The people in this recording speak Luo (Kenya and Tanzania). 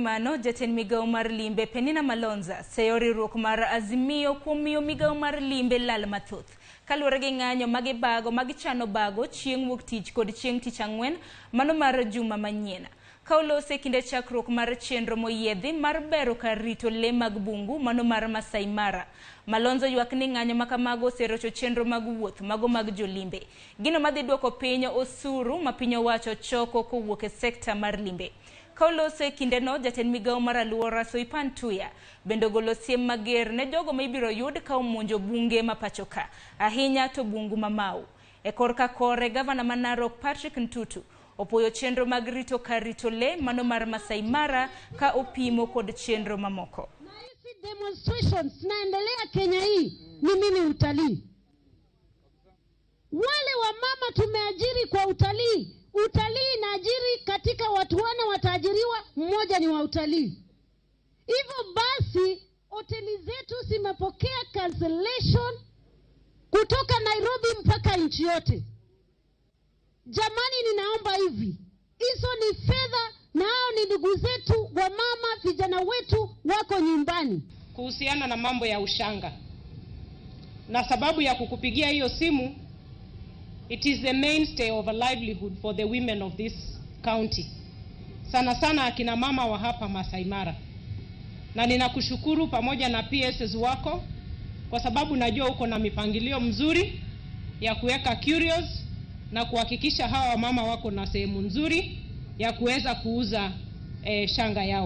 mano, jatend migawo mar limbe Penina Malonza seyo riwruok mar Azimio kuom miyo migawo mar limbe lal mathoth. Kaluwore gi ng'anyo magibago magichano bago chieng' wuok tich kod chieng' tich ang'wen mano mar juma manyien. Ka olose kinde chakruok mar chenro moyiedhi mar bero kar rito lee mag bungu mano mar Masai Mara. Malonzo ywak ni ng'anyo makamago oserocho chenro mag wuoth mago mag jolimbe. Gino madhi duoko piny osuru ma piny owacho choko kowuok e sekta mar limbe. Ka oloso e kindeno, jatend migawo mar aluora Soipan Tuya bende ogolo siem mager ne jogo ma ibiro yud ka omonjo bunge ma pacho ka, ahinya to bungu ma Mau. E korka kore, gavana ma Narok Patrick Ntutu opuoyo chenro mag rito kar rito lee mano mar Masai Mara ka opimo kod chenro mamoko. Na hizi demonstrations zinaendelea Kenya hii ni mimi utalii. Wale wamama tumeajiri kwa utalii, utalii inaajiri katika watu wane wataajiriwa, mmoja ni wa utalii. Hivyo basi hoteli zetu zimepokea cancellation kutoka Nairobi mpaka nchi yote. Jamani, ninaomba hivi, hizo ni fedha na hao ni ndugu zetu wamama, vijana wetu wako nyumbani. Kuhusiana na mambo ya ushanga, na sababu ya kukupigia hiyo simu, it is the mainstay of a livelihood for the women of this county, sana sana akina mama wa hapa Masai Mara, na ninakushukuru pamoja na PSs wako kwa sababu najua uko na mipangilio mzuri ya kuweka curios na kuhakikisha hawa wamama wako na sehemu nzuri ya kuweza kuuza shanga yao.